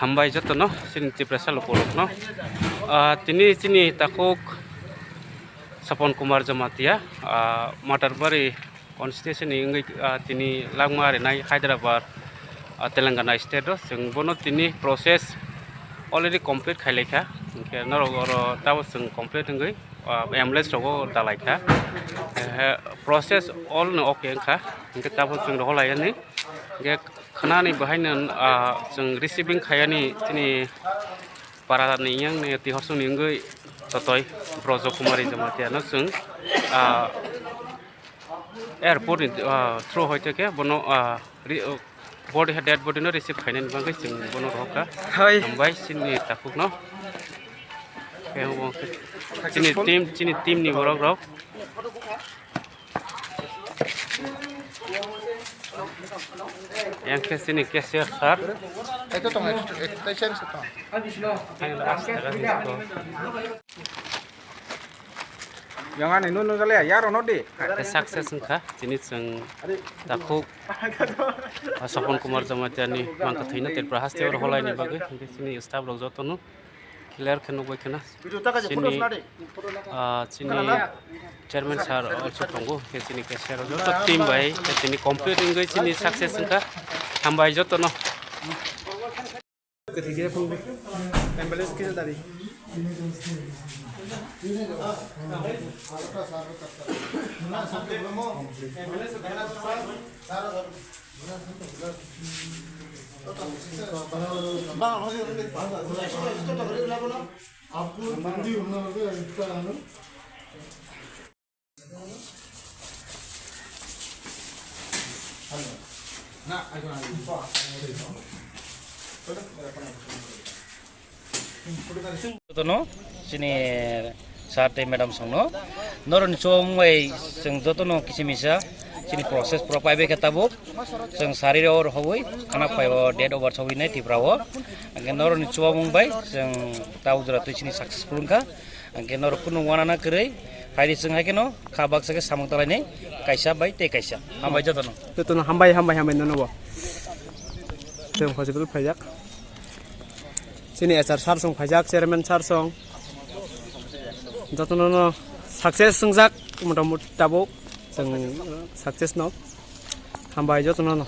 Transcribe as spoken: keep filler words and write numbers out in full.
Hambai jotono, chini Tiprasa lukurokno. Ah, tini chini takhuk Sapon Kumar Jamatia, ah, Matarbari constituency ni wngwi, ah, tini langma rinai Hyderabad, ah, Telangana state o. Chwng bono tini process already complete khailaikha. Hinkhe norok oro tabo chwng complete wngwi, ah, ambulance rogo dalaikha. Eh, process all no okay wngkha. Hinkhe tabo chwng rohorlaiyani. Hinkhe khnani bahaino, ah, chwng receiving khaiyani chini parani yang ni tihor songni wngwi totoi Brojo Kumari Jamatia no chwng, ah, airport ni, ah, through hoite khe bono, ah, ri-, body, dead body no receive khainani bagwi chwng bono rohorkha. Hai. Hambai chini takhukno. Khe bo khe chini team, chini team ni borok rok. Yang khe chini cashier sir. Eto tong, eto, eto, eto, eto, eto. Yang ani nunu jale ya, yaro no di. Khe success wngkha, chini chwng takhuk, ah, Sapon Kumar Jamatia ni mangkha thwino Tripura haste oro holaini bagwi, hinkhe chini staff rok jotono clear khe nukbai kheno. Chini, ah, chini chairman sir also tongo, khe chini cashier joto team bai, khe chini complete wngwi chini success wngkha. Hambai jotono. Ambulance kisa dari. Jotono chini sir tei madam songno norokni chubamung bai chwng jotono kisa misa chini process pura paibai khe tabuk chwng sari rok rohorwi khana phai o date over sogwi nai Tripura o. Hwnkhe norokni chubamung bai chwng tabuk jora twi chini successful wngkha. Hwnkhe norok kunu uanana kwrwi phaidi chwng hai kheno kha baksa khe samung talainai kaisa bai tei kaisa. Hambai jotono. Jotono hambai, hambai, hambai nono bo. Chwng hospital phaijak. Chini H R sir song phaijak, chairman sir song. Jotono no success swngjak, motamoti tabuk chwng success no. Hambai jotono no.